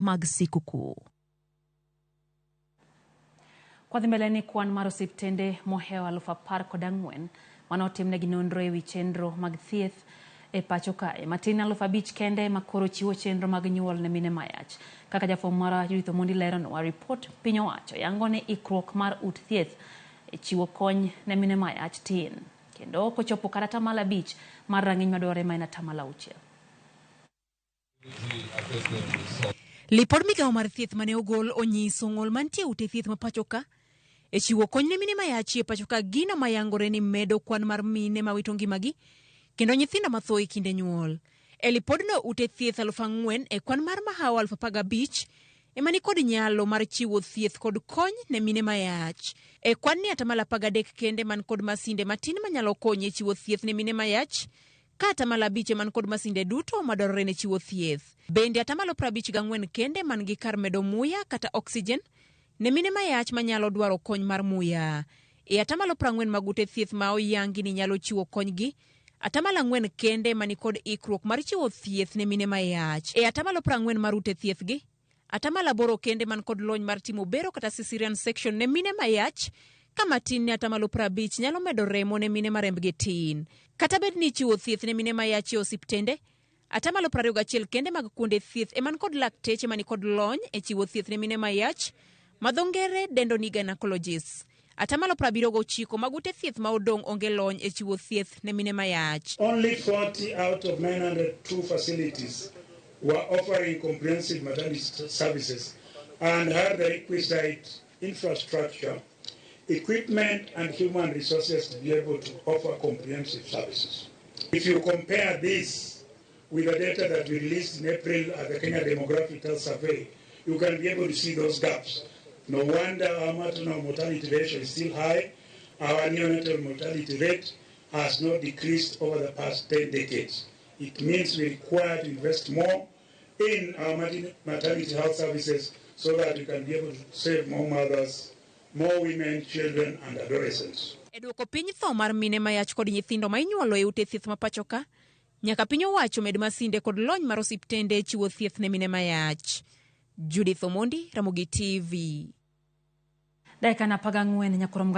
Mag sikuku. Kwadhi mbele ni kwan mar osiptende mohewo 14,000 mane otimnegi nonro ewi chenro mag thieth e pacho kae. Matin 5,000 kende ma koro chiwo chenro mag nyuol ne mine mayach. Kaka jafwambo marwa Judith Omondi leronwa, ripot piny owacho yango ni ikruok mar ut thieth e chiwo kony ne mine mayach tin. Kendo ok ochopo kata 5% mar rang'iny madwarore ma en 6%. Lipod migawo mar thieth mane ogol onyiso ng'ol mantie e ute thieth ma pacho ka e chiwo kony ne mine mayachi e pacho ka, gino mayangore ni medo kwan mar mine mawito ngimagi kendo nyithindo matho e kinde nyuol. E lipodno, ute thieth 4,000 e kwan mar mahawo 15,000 ema nikod nyalo mar chiwo thieth kod kony ne mine mayach. E kwan ni 13% kende man kod masinde matin manyalo konyo e chiwo thieth ne mine mayach, ka 5% man kod masinde duto madwarore ne chiwo thieth. Bende 54% kende man gi kar medo muya kata oxygen ne mine mayach manyalo dwaro kony mar muya. E 40% mag ute thieth ma oyangi ni nyalo chiwo kony gi, 4% kende mani kod ikruok mar chiwo thieth ne mine mayach. E 40% mar ute thieth gi, 8% kende man kod lony mar timo bero kata cesarean section ne mine mayach, ka matin ne 50% nyalo medo remo ne mine ma rembgi tin. Kata bed ni ichiwo thieth ne mine mayach e osiptende, 21% kende mag kuonde thieth ema kod lakteche mani kod lony e chiwo thieth ne mine mayach, ma dho ngere dendo ni gynecologists. 79% mag ute thieth ma odong' onge lony e chiwo thieth ne mine mayach. Only 40 out of 902 facilities were offering comprehensive maternity services and had the requisite infrastructure, equipment and human resources to be able to offer comprehensive services. If you compare this with the data that we released in April at the Kenya Demographic Health Survey, you can be able to see those gaps. No wonder our maternal mortality ratio is still high. Our neonatal mortality rate has not decreased over the past 10 decades. It means we require to invest more in our maternity health services so that we can be able to save more mothers, more women, children and adolescents. E duoko piny tho mar mine mayach kod nyithindo ma inyuolo e ute thieth ma pacho ka, nyaka piny owacho med masinde kod lony mar osiptende e chiwo thieth ne mine mayach. Judith Omondi, Ramogi TV. Dakika 14 nyakurom.